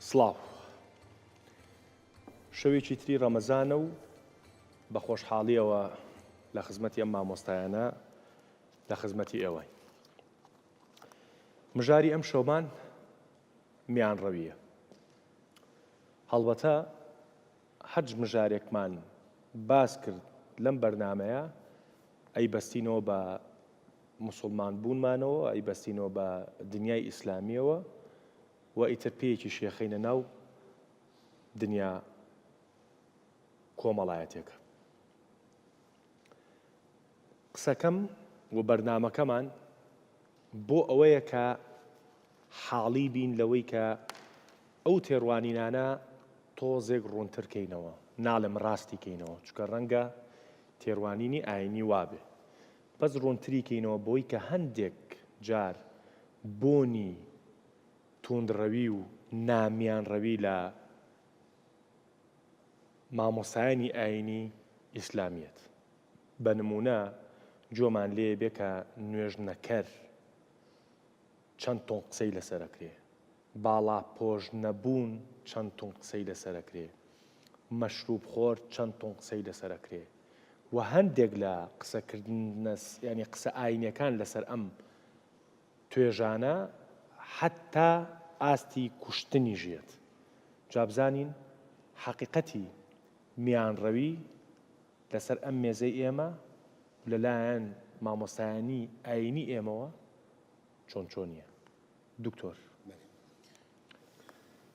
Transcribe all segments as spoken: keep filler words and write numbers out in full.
سڵاو. شەوێکی تری ڕەمەزانە و بە خۆشحاڵیەوە لە خزمەتی ئەم مامۆستایانە لە خزمەتی ئێوەین. مژاری ئەم شەومان میانڕەویە. هەڵبەتە هەرچ مژارێکمان باس کرد لەم بەرنامەیە، ئەی بەستینەوە بە موسڵمان بوونمانەوە، ئەی بەستینەوە بە دنیای ئیسلامیەوە و ئیتر پێیەکی شێخەینە ناو دنیا کۆمەڵایەتێکە. قسەکەم و بەرنامەکەمان بۆ ئەوەیە کە حاڵی بین لەوەی کە ئەو تێڕوانینانە تۆزێک ڕوونتر کەینەوە، ناڵێم ڕاستی کەینەوە، چونکە ڕەنگە تێڕوانینی ئاینی وابێ، بەس ڕوونتری کەینەوە بۆی کە هەندێک جار بۆنی توندڕەوی و نامیانڕەوی لە مامۆستایانی ئاینی ئیسلامیەت. بە نمونە جۆمان لێ بێ کە نوێژنەکەر چەند تۆن قسەی لەسەرەکرێ، باڵا پۆش نەبوون چەند تۆن قسەی لەسەرەکرێ، مەشروب خۆر چەند تۆن قسەی لەسەرەکرێ و هەندێک لە قسەکردنە س-، ینی قسە ئاینیەکان لەسەر ئەم توێژانە حتا ئاستی کوشتنی ژێت. جابزانین حەقیقەتی میانڕەوی لەسەر ئەم مێزەی ئێمە و لەلایەن مامۆستایانی ئاینی ئێمەوە چۆن چۆنیە. دکتۆر.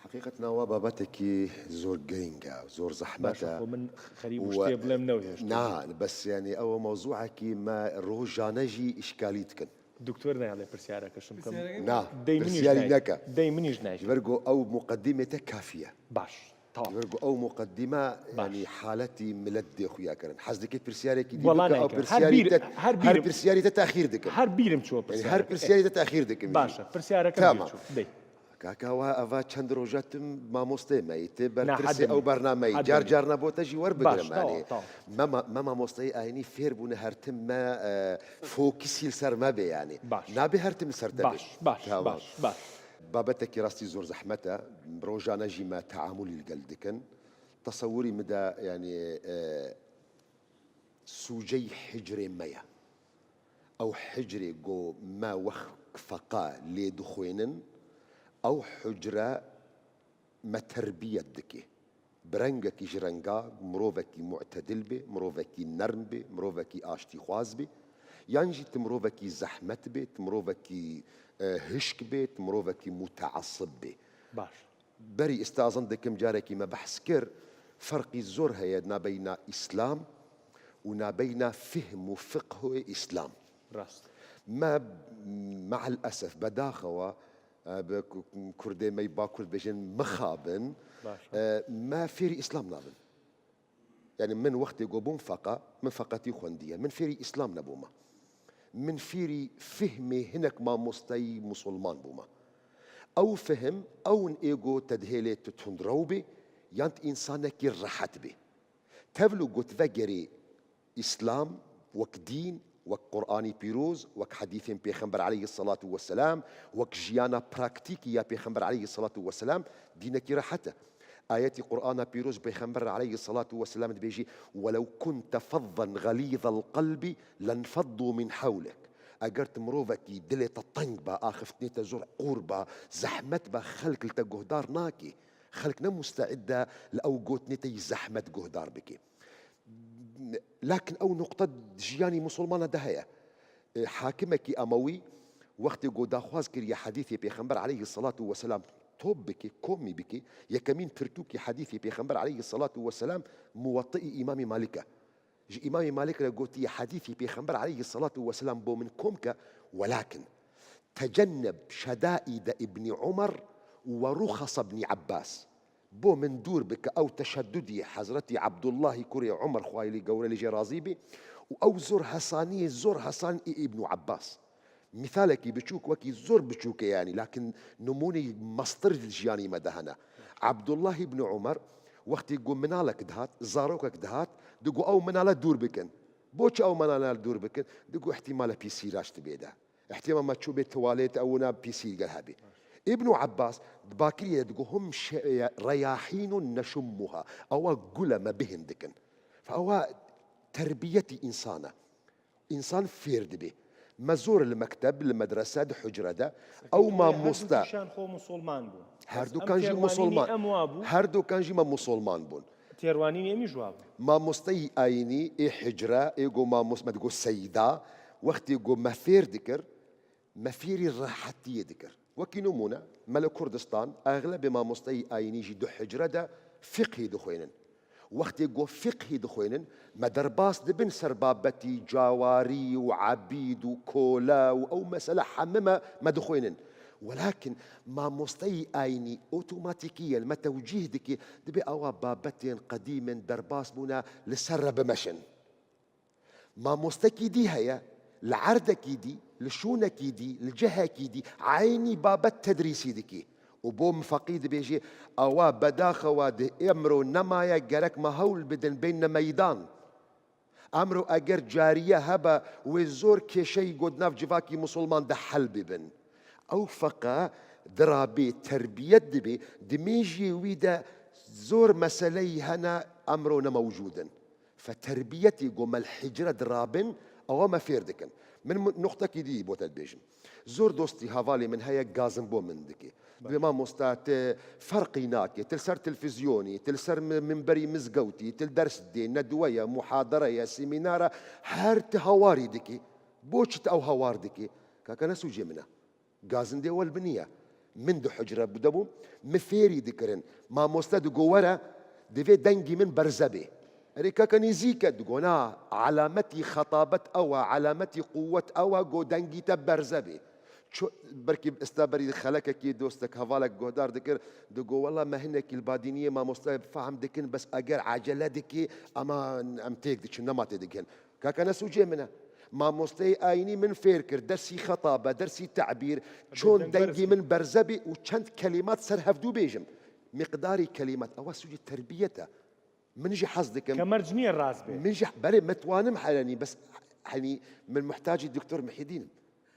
حەقیقەت ناوا بابەتێکی زۆر گرنگە، زۆر زەحمەتە. باشە، خۆ من خەریب و شتێ بڵێم نەوهێشت. نا، بەس یعنی ئەوە مەوزوعەکی مە ڕۆژانەژی ئیشکالی دکن. دکتۆر نایڵێ پرسیارەکە شم کەم. نا، دەی منیش پرسیاری نای. نەکە. دەی منیش نای. لەبەرگۆ ئەو مقدمێتە کافیە. باش. تەواو. لەبەرگۆ ئەو مقدمە باش. یعنی حالەتی ملەت دێ خویا کردن. حەز دەکەی پرسیارێکی دی وەڵا بکە، ئەو نایکەم. هەر پرسیاری بیر-، تە-، هەر هەر بیرم. پرسیاری تە تاخیر دکم. هەر بیرم چووە یعنی پرسیارەکە. هەر پرسیاری تە تاخیر دکم. باشە، پرسیارەکە تەمام. بیر چوو. دەی. کاکە ئەوە ئەڤا چەند ڕۆژە تم مامۆستەی مەی، تێ بەر نا، ترسێ حەدم ئەو نیە. بەرنامەی حەدم جار نیە. جار نەبۆتە ژی وەربگرم باش، مانێ. تەواو، تەواو. مە ما-، مە مامۆستای ئاینی فێر بوونە هەرتم مە، ئە، فۆکسی لەسەر مە بێ یانێ. باش. نابێ هەرتم لەسەر تە بێ. باش، باش، تەواو. باش، باش. بابەتێکی ڕاستی زۆر زەحمەتە. ڕۆژانە ژی مە تەعامولی لەگەل دکن. تەسەوری مدە یانێ، ئە، سوجەی حجرێ مەیە. ئەو حجرێ گۆ مە وەخ فەقا لێ دخوێنن، ئەو حجرە مە تەربیەت دکێ. برەنگەکی ژ رەنگا مرۆڤەکی معتەدل بێ، مرۆڤەکی نەرم بێ، مرۆڤەکی ئاشتیخواز بێ، یان ژی ت مرۆڤەکی زەحمەت بێ، ت مرۆڤەکی، ئە، هشک بێ، ت مرۆڤەکی متعەسب بێ. باش. بەری ئێستا ئەزن دکم جارێکی مە بەحس کر، فەرقی زۆر هەیە نابەینا ئیسلام و نابەینا فهم و فقه ئیسلام. ڕاست. مە مع الأسف بەداخەوە، ئە، بە کو-، کوردێ مەی باکورد بێژن مخابن، باشە. ئە، مە فێری ئیسلام نابن. یعنی من وەختێ گۆ بووم فەقە، من فەقەتی خوەندیە، من فێری ئیسلام نەبوومە. من فێری فهمێ هینەک مامۆستای موسڵمان بوومە. ئەو فهم، ئەون ئێگۆ تەدهێلێ ت تونڕەو بێ، یان ت ئینسانەکی ڕەحەت بێ. تەڤل و گۆت ڤەگەرێ ئیسلام وەک دین، وەک قورئانی پیرۆز، وەک حەدیثێن پێخەمبەر علیە الصلاة والسلام، وەک ژیانا پراکتیکی یا پێخەمبەر علیە الصلاة والسلام، دینەکی ڕەحەتە. ئاەتی قورئانا پیرۆز پێخەمبەر علیە الصلاة والسلام دبێژی: «ولو كنت فظا غليظ القلب لانفضوا من حولك.» ئەگەر ت مرۆڤەکی دلێ تە تەنگ با، ئاخفتنێ تە زۆر قوڕ با، زەحمەت با، خەلک لە تە گۆهدار ناکێ. خەلک نە مستعدە لە ئەو گۆتنێ تەی زەحمەت گۆهدار بکێ. لکن ئەو نقطە ژیانی موسڵمانە دە هەیە. حاکمەکی ئەمەوی وەختی گۆ داخواز کردیە حەدیثی پێخەمبەر علیە الصلاة والسلام تۆپ بکێ، کۆمی بکێ، یەکەمین پرتووکی حەدیثی پێخەمبەر علیە الصلاة والسلام موەطئی ئیمامی مالکە. ژ ئیمامی مالک رە گۆتی حەدیثی پێخەمبەر علیە الصلاة والسلام بۆ من کۆم کە، ولكن تجنب شدائد ابن عمر ورخص ابن عباس. بۆ من دوور بکە ئەو تەشەدودی حەزرەتی عەبدوڵڵاهی کوڕی عومەر خوای لێ گەورە لێ ژێ ڕازی بێ و ئەو زۆر هەسانی زۆر هەسان ئی ئیبن عەباس. میثالێکی بچووک وەکی زۆر بچووکە یانی، لکن نمونەی مەستر ژیانی مە دەهەنە. عەبدوڵڵاهی ئیبن عومەر وەختی گۆ مناڵەک دهات، زارۆکەک دهات، دگۆ ئەو مناڵە دوور بکەن. بۆچی ئەو مناڵە دوور بکەن؟ دگۆ احتیمالە پیسی راشت بێدا. احتیمال مە چوو بێت توالێت ئەونا پیسی گەل هەبێ. Îbnû Ebbas di bakirî de digo, hum şe-, reyahînun neşummuha. Ewa gul e, me bihên dikin. Fe ewa terbiyetî însan e. Însan fêr dibê. Me zor li mekteb, li medrese, di hucre de, ew mamoste. Her du kîşan xwe musulman bûn. Her du kan jî musulman. Her du kan jî me musulman bûn. Têrwanînê min ji wa bû. Mamosteyî ayînî ê hicre, ê go mamos-, me digo seyda, wextê go me fêr dikir, me fêrî rehetiyê dikir. Wekî nimûne, me li Kurdistan, exlebê mamosteyî ayînî jî di hucre de fiqhî dixwênin. Wextê go fiqhî dixwênin, me derbas dibin ser babetî cawarî û ebîd û kole û ew mesele hemî me, me dixwênin. Welakin mamosteyî ayînî otomatîkî ye, me tewcîh dike, dibê ewa babetên qedîm in, derbas bûne, li ser re bimeşin. Mamostekî dî heye, li erdekî dî, li şûnekî dî, li cihekî dî, eynî babet tedrîsî dikî. Û bo min feqî dibêjê, ewa bedaxewa di emro nemaye, gerek me hewl bidin, bênne meydan. Emro eger cariye hebe, wê zor kêşeyî go di nav civakî musulman de hel bibin. Ew feqe dirabê, terbiyet dibê, di mêjiyê wî de zor meseleyî hene emro ne mewcûd in. Fe terbiyetî go me li hicre dirabin, ewa me fêr dikin. Min mu-, nuqtekî dî bo te dibêjim. Zor dostî hevalê min heye, gazin bo min dike. Dibê mamosta, ti ferqî nake, ti li ser televîzyonî, ti li ser mi-, minberî mizgewtî, ti li ders dê, nedwe ye, muhadere ye, semînar e, her ti hawarî dikî. Bo çi ti ew hawar dikî? Kaka ne sûcê min e. Gazindê we li binî ye. Min di hucre bû de bûm, min fêrî dikirin. Mamoste digo were, divê dengî min berze bê. Erê kaka nêzîk e, digo na, alametî xetabet ew e, alametî quwet ew e, go dengî te berze bê. Ço-, belkî esta berî xelekekî dostek, hevalek guhdar dikir, digo wela me hinekî li badîniyê mamoste fehm dikin, bes eger ecele dikî, ema em têk diçin, nema têdigihin. Kaka ne sûcê min e. Mamosteyê ayînî min fêr kir, dersî xetabe, dersî tebîr, çon dengî min berze bî û çend kelîmat ser hevdû bêjim. Miqdarî kelîmat, ewa sûcê terbiyet e. Min jî hez dikim. Ke merc niye rast bê. Min jî, belê, me twanim helenî, bes, henî, min muhtacî Doktor Mihîdîn im.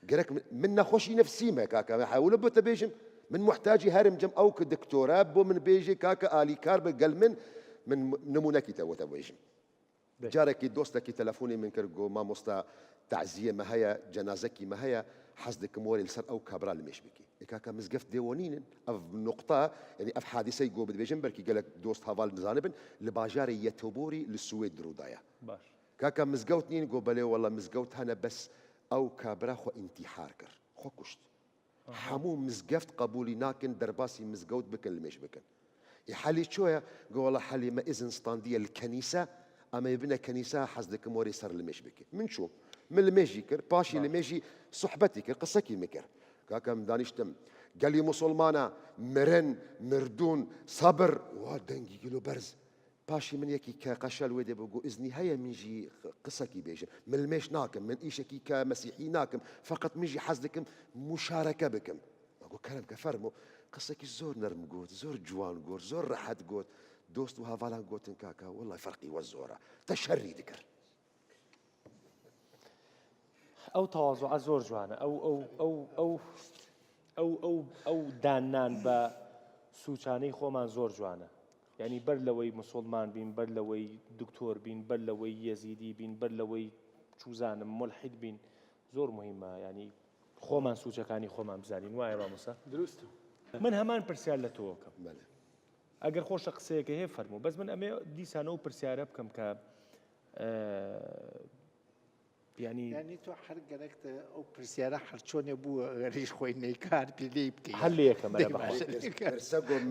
Gerek min, min nexweşî nefsî me, kaka, me hewle bo te bêjim. Min muhtacî herim cem ew ki doktor e, bo min bêjê, kaka, alîkar be gel min, min nimûnekî te bo te bêjim. Carekî dostekî telefonê min kir, got, "Mamosta, taziyê me heye, cenazekî me heye, hez dikim werê li ser ew kabra limêj bikî." Ê kaka, mizgeft dê we nînin. Ev nuqta, yanî ev hadîseyê got bidibêjin, belkî gelek dost heval nizanibin, li bajarê Yetobûrî li Swêd di rû daye. Baş. Kaka, mizgewt nîn? Got, "Belê wela mizgewt hene, bes ew kabra xwe întîhar kir, xwe kuşt." Aha. Hemû mizgeft qebûlî nakin, derbasî mizgewt bikin, limêj bikin. Ê helî ço ye? Go wela helî me izin standiye li kenîse, em ê bine kenîse, hez dikim werê ser limêj bike. Min çû. Min limêjî kir, paşî limêjî sohbetî kir, qisekî min kir. Kaka min danîştim. Gelî musulmana, mirin, mirdûn, sabir, wa dengî gilo berz. Paşî min yekî ke qeşel wê dê bû, got, "Iznî heye min jî qisekî bêjim? Min limêj nakim, min îşekî ke mesîhî nakim, feqet min jî hez dikim muşareke bikim." Ma got, "Kerem ke fermo." Qisekî zor nerm got, zor ciwan got, zor rehet got. Dost û hevalan gotin, "Kaka, wellahî ferqî we zor e. Te şerî dikir." ئەو تەواضوعە زۆر جوانە. ئەو، ئەو، ئەو، ئەو، ئەو، ئەو، ئەو داننان بە سوچانەی خۆمان زۆر جوانە. یعنی، بەر لەوەی موسڵمان بین، بەر لەوەی دکتۆر بین، بەر لەوەی یەزیدی بین، بەر لەوەی، چوزانم، مولحید بین، زۆر مهمە. یعنی، خۆمان سوچەکانی خۆمان بزانین. وایە، مامۆستا؟ دروستە. من هەمان پرسیار لە تۆ کەم. بەڵێ. ئەگەر خۆشە قسەیەکە هەیە، فەرموو. بەس من ئەمێ دیسان ئەو پرسیارە بکەم کە، ئە، یعنی، یعنی تۆ هەر گەرەک ئەو پرسیارە هەر چۆنێ بوو، ئەگەر هیچ خۆی نەیکار پێ لێی بکەی. هەر لێ یەکەم، بەرە بەخۆ. پرسە گۆم،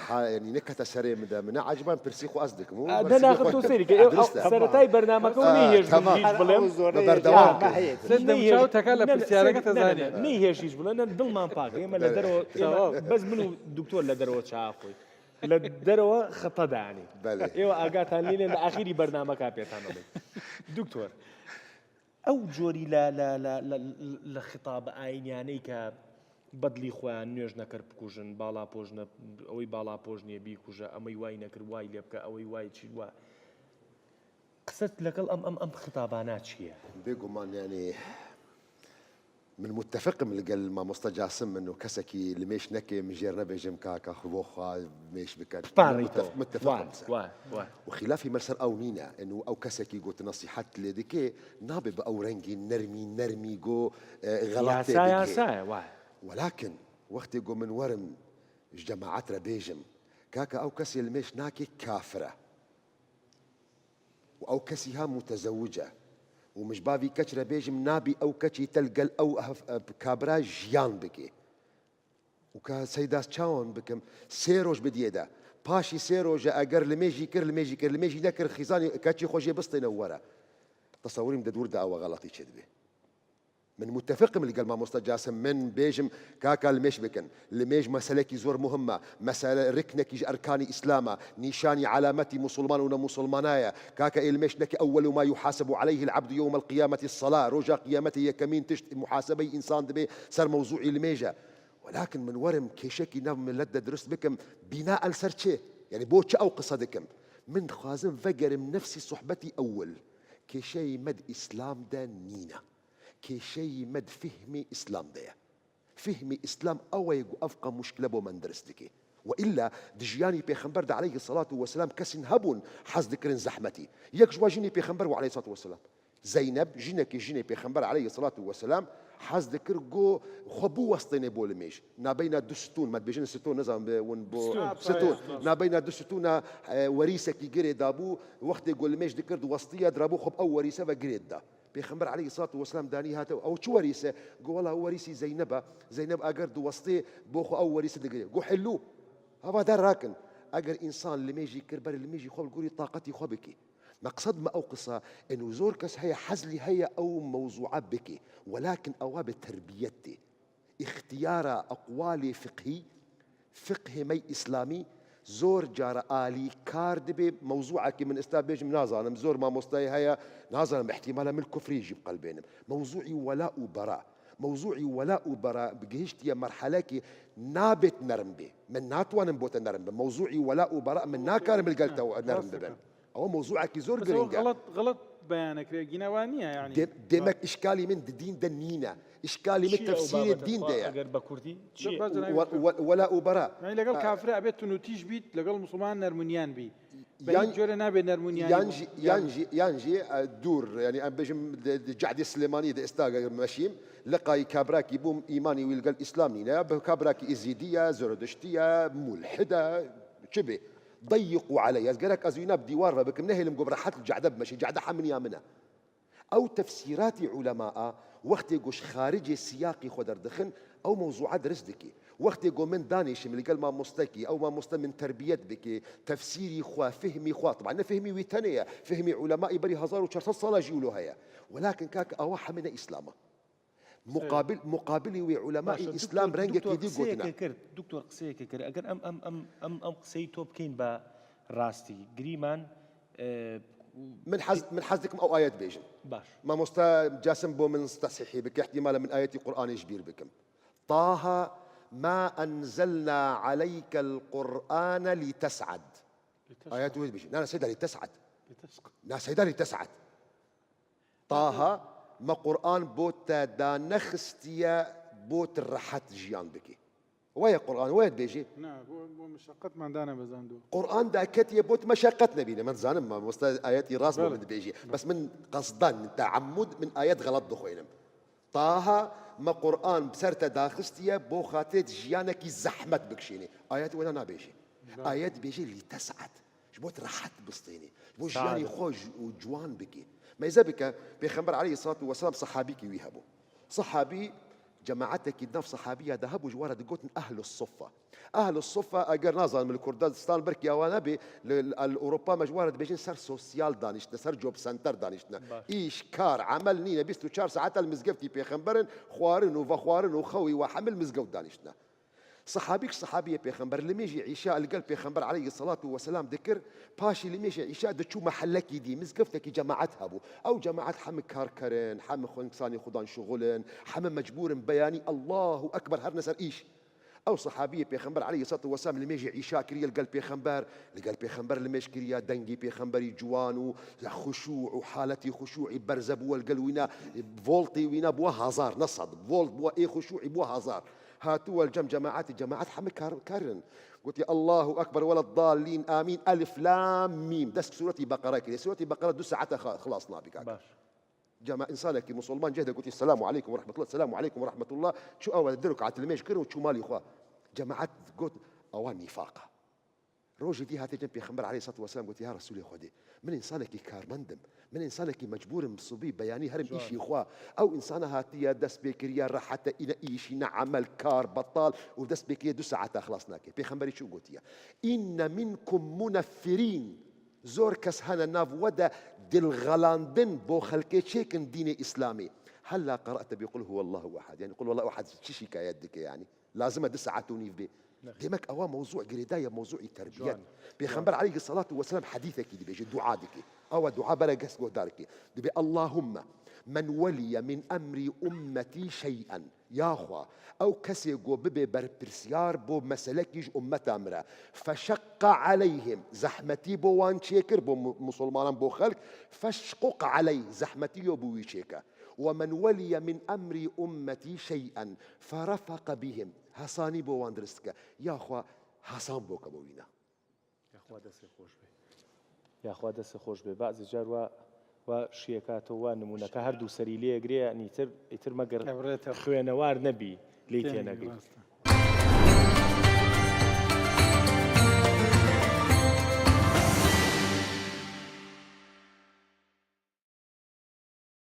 ها، یعنی نەکەتە سەرێ مدا منە عجبان پرسی خۆ ئەز دکم و ئە، پرسی دەناخ خۆ تۆ دکم. سەیری کە ئێ، ئەو دروستە. سەرەتای بەرنامەکە و آه، نەیهێشت تەمام. هیچ بڵێم. بە بەردەوام کە. سەر دەموچاو تەکا لە پرسیارەکە تەزانێ. نەیهێشت هیچ بڵێ، نە، دڵمان پاکە. ئێمە لە دەرەوە، ئێمە، تەواو. بەس من و دکتۆر لە دەرەوە چاخۆی. لە دەرەوە خەتە دانی. بەڵێ. ئێوە ئاگاتان لێ، لە ئاخیری بەرنامەکە پێتان ئەڵێ. دکتۆر، ئەو جۆری لە، لە، لە، لە، لە خطاب ئاینیانەی کە بەدلی خۆیان نوێژ نەکرد بکوژن، باڵا پۆش نە-، ئەوەی باڵا پۆش نییە بیکوژە، ئەمەی وای نەکرد وای لێ بکە، ئەوەی وای چی وا. قسەت لەگەڵ ئەم، ئەم، ئەم خطابانە چییە؟ بێگومان، یعنی، Min mutefiqim li gel mamosta Casim, min û kesekî li mêj neke, min jêr nebêjim kaka xwe bo xwe mêj bikin. Pipanî to. Muttef-, mutefiqim ser. Wa, wa. Û xilafî me ser ew nîne, û ew kesekî got nesihet lê dike, nabe bi ew rengî nermî, nermî go, e, xelat tê bigihê. Yasa, yasa ye, wa. Welakin, wextê go min werim ji cemaet re bêjim, kaka ew kesê li mêj nake kafir e. Û ew kesî ha mutezewic e. Û min ji bavî keç re bêjim, nabî ew keçî te li gel ew hev-, e, kabira jiyan bike. Û ka seyda çawan bikim, sê roj bidiyê de. Paşî sê roje eger li mêjî kir, li mêjî kir, li mêjî nekir, xîzanî keçî xwe jê bistêne û were. Tesewirîm de dûr de ew xeletî çêdibe. Min mutefiqim li gel mamosta Casim, min bêjim, kaka li mêj bikin. Li mêj meselekî zor muhim e. Mesele riknekî ji erkanî Îslam e. Nîşanî alametî musulman û nemusulmana ye. Kaka ê li mêj neke ewwelu ma yuhasebu aleyhil abdu yewmel qiyameti sala. Roja qiyametê yekemîn tişt muhasebeyî însan dibe ser mewzûî li mêj e. Welakin min werim kêşekî nav milet de dirust bikim. Bînaen ser çi? Yani bo çi ew qise dikim? Min dixwazim vegerim nefsî sohbetî ewil. Kêşeyî me di Îslam de nîne. Kêşeyî me di fihmî Îslam de ye. Fihmî Îslam ew e ku ev qa muşkile bo me dirist dike. We illa di jiyanî Pêxember de aleyhi salatu weselam kesîn hebûn hez dikirin zehmetî. Yek ji we jinî Pêxember we aleyhi salatu weselam. Zeyneb, jinekî jinê Pêxember aleyhi salatu weselam hez dikir ku xwe biwestêne bo limêj. Nabeyna du stûn, me dibêjin stûn, nizanim bi win bo Stûn. Stûn. Nabeyna du stûna, e, werîsekî girê dabû, wextê ku limêj dikir diwestiye, dirabû xwe bi ew werîse ve girê dida. Pêxember aleyhissalatu vesselam danî hate, ew çi werîs e? Got, wela ew werîsî Zeyneb e. Zeyneb eger diwestê bo xwe ew werîsî digirê. Got, hillû. Hava der rakin. Eger însan limêjî kir, berê limêjî xwe li gorî taqetî xwe bikî. Meqsed me ew qisa, eno zor kes heye, hezlî heye ew mewzûa bikî. Welakin ewa bi terbiyet tê. Îxtiyara eqwalê fiqhî, fiqhê me îslamî zor cara alîkar dibe. Mewzûekî min esta bêjim nazanim, zor mamostayê heye, nazanim, ihtimale min kufrî jî biqelbênim. Mewzûî wela û bera. Mewzûî wela û bera gihiştiye merhelekê nabêt nerm bê. Min natwanim bo te nerm bim. Mewzûî wela û bera min nakarim li gel te nerm bibim. Ew mewzûekî zor girîng e. Xelet, xelet beyan kiriye. Gîne wa niye yani? De, demek işkalî min di dîn de nîne. Işkalî min tefsîrê dîn de ye. Eger be kurdî, çi? Wela û bera. Yani legal kafire ebe tu nûtîj bît, legal musulman nermuniyan bî. Be yan, hiç cöre nabe nermuniyan. Yan jî, yan jî, yan jî, e, dûr. Yani em bêjim di, di Cehdê Silêmaniyê de esta meşîm. Liqayî kabrakî bûm, îmanî wî li gel Îslam nîne. Bi kabrakî Îzîdî ye, Zorodiştî ye, mulhid e, çi bê? Deyiqû aleyh. Ez gerek ez wîna bi dîwar ve bikim, nehêlim ku bi rehet li cehde bimeşî. Cehde heminiya min e. Ew tefsîratî ulema a, wextê ku ji xaricê siyaqî xwe derdixin, ew mewzûa dirist dikî. Wextê ku min danêşim li gel mamostekî, ew mamoste min terbiyet bikê, tefsîrî xwe, fihmî xwe, tiban ne fihmî wî tenê ye, fihmî ulemaî berî hezar û çar sed sala jî wilo heye. Welakin kak ewa hemine Îslam e. Muqabil, muqabilî wê ulemay Îslam rengekî dî gotina. Doktor qiseyeke kir. Eger em, em, em, em, em qiseyî to bikeyn be rastî. Girîman, e, Min hez, min hez dikim ew ayet bêjim. Baş. Mamosta Casim bo min tesihî bike. Ihtimale min ayetî Qur'anê ji bîr bikim. Taha ma enzelna aleykel Qur'ane li tes'ed. Ayet wê dibêjin. Na, na, seyda li tes'ed. Na, seyda li tes'ed. Taha, me Qur'an bo te danexistiye, bo tu rehet jiyan bikî. Weye Qur'an, weye dibêjî. Na, bo, bo meşeqet man dane bezando. Qur'an da ketiye bo tu meşeqet nebîne. Min zanim, mamosta ayetî rast bo min dibêjî. Bes min qesdan, min teammud, min ayet xelet dixwînim. Taha, me Qur'an bi ser te daxistiye, bo xatirê tu jiyanekî zehmet bikişînî. Ayet wela nabêjî. Ayet dibêje lî tes'ed. Ji bo tu rehet bistênî. Ji bo jiyanî xwe ji-, û ciwan bikî. Meyze bike, Pêxember aleyhissalatu vesselam sehabîkî wî hebû. Sehabî, cemaetekî di nav sehabiya de hebû, ji we re digotin Ehlus Suffa. Ehlus Suffa, eger nazanim li Kurdistan belkî ewa nebe, li, li, li Ewropa me ji we re dibêjin ser sosyal danîştine, ser job center danîştine. Baş. Îş, kar, emel nîne, bîst û çar saet li mizgeftî Pêxember in, xwarin û vexwarin û xew û we hemil mizgewt danîştine. Sehabîk sehabiyê Pêxember, limêjî îşa li gel Pêxember aleyhissalatu vesselam dikir, paşî limêjê îşa diçû mehelekî dî, mizgeftekî cemaet hebû. Ew cemaet hemi karker in, hemi xwe insanê xudan şixul in, hemi mecbûr in beyanî Allahu Ekber herine ser îş. Ew sehabiyê Pêxember aleyhissalatu vesselam limêjê îşa kiriye li gel Pêxember, li gel Pêxember limêj kiriye, dengî Pêxemberî ciwan û xuşû û haletî xuşûî berze bû, li gel wîna voltî wîna bû hazar, ne sed, volt bû, ê xuşûî bû hazar. Hatû wel cem cemaetî, cemaet hemî kar-, karin. Gotiye, "Allahu Ekber, weleddallîn, amîn, elif, lam, mîm." Dest suretî Beqere kiriye. Suretî Beqere du saete xa-, xilas nabî, kaka. Baş. Cema-, insanekî musulman ceh de gotî, "Selamu aleykum ve rahmetullah, selamu aleykum ve rahmetullah." Çû ew du rekat limêj kirin û çû malî xwe. Cemaet got, "Ewa nîfaq e." Rojê dî hatiye cem Pêxember aleyhissalatu vesselam gotî, "Ya Resûlê Xwedê, min insanekî karmend im. Min insanekî mecbûr im sibî beyanî herim Can. Îşî xwe." Ew insana hatiye dest pê kiriye, rehet e, îne îşî, ne emel, kar, betal û dest pê kiriye du saeta xilas nake. Pêxemberî çû gotiye, "Înne minkum muneffirîn." Zor kes hene nav we de dilxelandin bo xelkê çêkin dînê Îslamî. Hela qera'te bi qul huwallahu ehad. Yani qul huwallahu ehad çi şikayet dike yani? Lazim e du saet û nîv bê. Nexê. Demek ewa mewzû girêdaye mewzûî terbiyet. Ciwan. Pêxember aleyhissalatu vesselam hedîsekî dibêje, dua dike. Ewa dua bere kes guhdar ke. Dibê, "Allahumme men weliye min emrî ummetî şey'en." Ya Xwa, ew kesê ku bibe berpirsiyar bo meselekî ji ummeta min re, feşeqqa aleyhim, zehmetî bo wan çêkir, bo mu-, musulmanan, bo xelk, feşquq aleyh, zehmetî yo bo wî çêke. Ve men weliye min emrî ummetî şey'en ferefeqe bihim, hesanî bo wan dirist ke. Ya Xwa, hesan bo ke bo wîna. Yaxwa destê xweş bê. Yaxwa destê xweş bê. Bazê car wa, wa şiyekatê wa nimûneke her du serî lê girê, yanî îtir, îtir me ger Ev rê te xwênewar nebî, lê tênegê. Rast e.